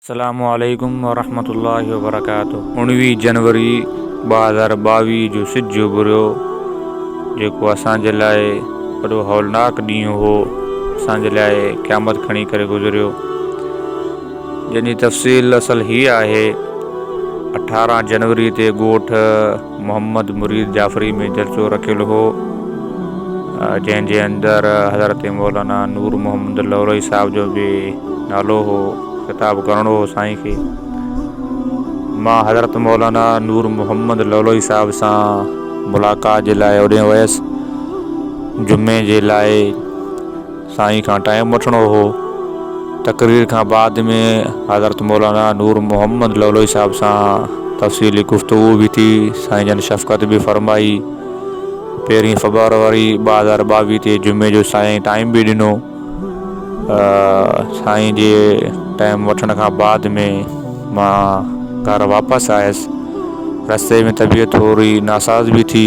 السلام عليڪم ورحمة الله وبرڪاته. اڻويهه جنوري 2022 جو سج اڀريو جيڪو اسان جي لاء وڏو هولناڪ ڏينهن هو اسان جي لاء قيامت کڻي ڪري گذريو جنهن جي تفصيل اصل هي آهي 18 جنوري تي ڳوٺ محمد مريد جعفري ۾ جلسو رکيل هو جنهن جي اندر حضرت مولانا نور محمد لورئي صاحب جو به نالو هو خطاب ڪرڻو هو سائين کي مان حضرت مولانا نور محمد لولوئي صاحب سان ملاقات جي لاء اوڏي ويس جمعي جي لاء سائين کان ٽائيم وٺڻو هو. تقرير کان بعد ۾ حضرت مولانا نور محمد لولوئي صاحب سان تفصيلي گفتگو به ٿي. سائين جن شفقت به فرمائي. پهرين فبروري 2022 تي جمعي جو سائين ٽائيم به ڏنو. سائين جي ٽائيم وٺڻ کان بعد ۾ مان گهر واپس آيس. رستي ۾ طبيعت ٿوري ناساز به ٿي،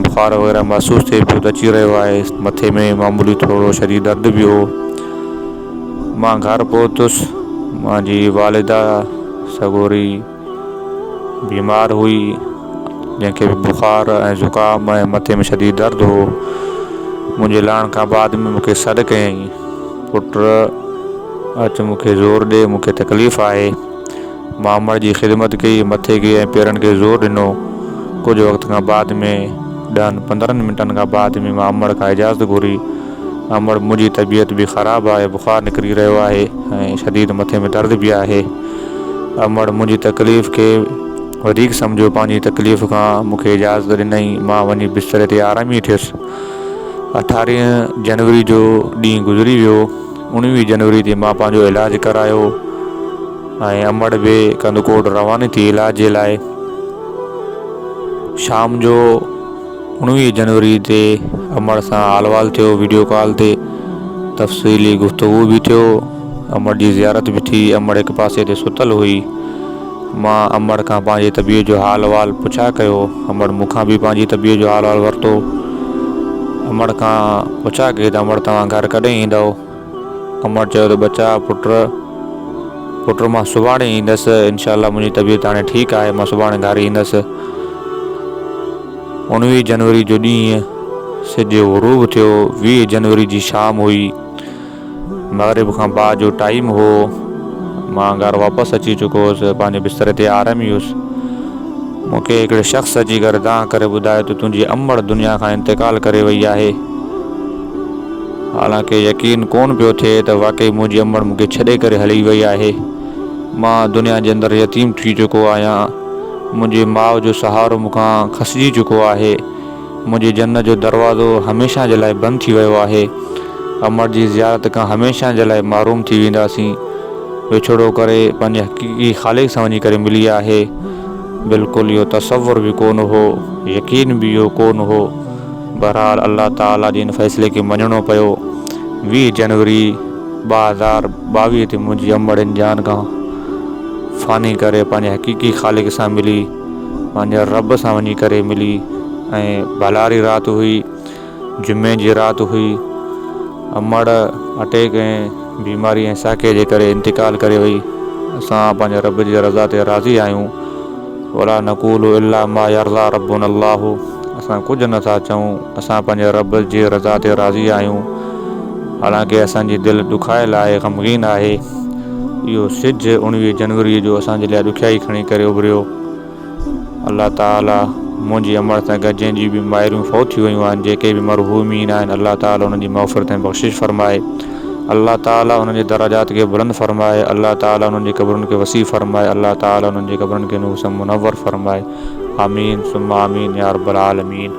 بخار وغيره محسوس ٿئي پيو ته اچي رهيو آهي، مٿي ۾ معمولي ٿورو شديد درد به هو. مان گهر پهتس، منهنجي والده سڳوري بيمار هئي، جنهن کي به بخار ۽ زڪام ۽ مٿي ۾ شديد درد هو. منهنجي لهڻ کان بعد ۾ مون کي سڏ ڪيائين، پٽ اچ مون کي زور ڏي، مون کي تڪليف آهي. مان امڙ جي خدمت ڪئي، مٿي کي ۽ پيرن کي زور ڏنو. ڪجهه وقت کان بعد ۾ ڏهن پندرهن منٽن کان بعد ۾ مان امڙ کان اجازت گهري. امڙ منهنجي طبيعت به خراب آهي، بخار نڪري رهيو آهي ۽ شديد مٿي ۾ درد به آهي. امڙ منهنجي تڪليف کي وڌيڪ سمجهيو، پنهنجي تڪليف کان مون کي اجازت ڏنائين. مان وڃي بستري تي آرامي ٿيس. اٺارهين جنوري جو ڏينهن گذري ويو. اڻويهه جنوري تي مان پنهنجو علاج ڪرايو ۽ امڙ به ڪنڌڪوٽ رواني ٿي علاج جي لاء. شام جو اڻويهه جنوري تي امڙ سان حال احوال ٿيو وڊيو ڪال تي تفصيلي گفتگو به ٿيو امڙ جي زيارت به ٿي امڙ هڪ پاسي تي ستل هئي مان امڙ کان پنهنجي طبيعت جو حال احوال پڇا ڪيو امڙ مون کان به پنهنجي طبيعت جو حال احوال ورتو امڙ کان پڇا ڪئي ته امڙ توهان گهر ڪڏهن ايندؤ امڙ چيو ته ٻچا پٽ پٽ مان سڀاڻي ايندس انشاء الله منهنجي طبيعت هاڻي ٺيڪ آهي مان سڀاڻي گهر ايندس اڻويهه جنوري جو ڏينهن سج غروب ٿيو 20 جنوري جي شام هئي مغرب کان بعد جو ٽائيم هو. مان گهر واپس اچي چڪو هوس. پنهنجي بستري تي آرامي هيس. مون کي هڪڙي شخص اچي ڪري دانهن ڪري ٻڌايو ته تنهنجي امڙ دنيا کان انتقال ڪري وئي آهي. حالانڪه يقين ڪونه پيو ٿئي ته واقعي منهنجي امڙ مون کي ڇڏي ڪري هلي وئي آهي. مان دنيا جي اندر يتيم ٿي چڪو آهيان. منهنجي ماء جو سهارو مون کان کسجي چڪو آهي. منهنجي جنت جو دروازو هميشه جي لاء بند ٿي ويو آهي. امڙ جي زيارت کان هميشه جي لاء محروم ٿي وينداسين. وڇوڙو ڪري پنهنجي حقيقي خالق سان وڃي ڪري ملي آهي. بلڪل اهو تصور به ڪو نه هو، يقين به اهو ڪو نه هو. بهرحال الله تعاليٰ جي ان فيصلي کي مڃڻو پيو. 20 جنوري 2022 تي منهنجي امڙ ان جهان کان فاني ڪري پنهنجي حقيقي خالق سان ملي. پنهنجي رب سان وڃي ڪري ملي ۽ ڀلاري رات هئي جمعي جي رات هئي امڙ اٽيڪ ۽ بيماري ۽ ساکي جي ڪري انتقال ڪري وئي اسان پنهنجي رب جي رضا تي راضي آهيون ولا نقول الا ما يرضا ربنا الله اسان ڪجهه نٿا چئون اسان پنهنجي رب جي رضا تي راضي آهيون حالانڪه اسان جي دل ڏکايل آهي غمگين آهي اهو سج اڻويهه جنوريء جو اسان جي لاء ڏکيائي کڻي ڪري اڀريو. الله تعاليٰ منهنجي امڙ سان گڏ جنهن جون به مائرون فوت ٿي ويون آهن، جيڪي به مرحومين آهن، الله تعاليٰ انهن جي مغفرت ۽ بخشش فرمائي. الله تعاليٰ انهن جي درجات کي بلند فرمائي. الله تعاليٰ انهن جي قبرن کي وسيع فرمائي. الله تعاليٰ انهن جي قبرن کي نور سان منور فرمائي. آمين ثم آمين يا رب العالمين.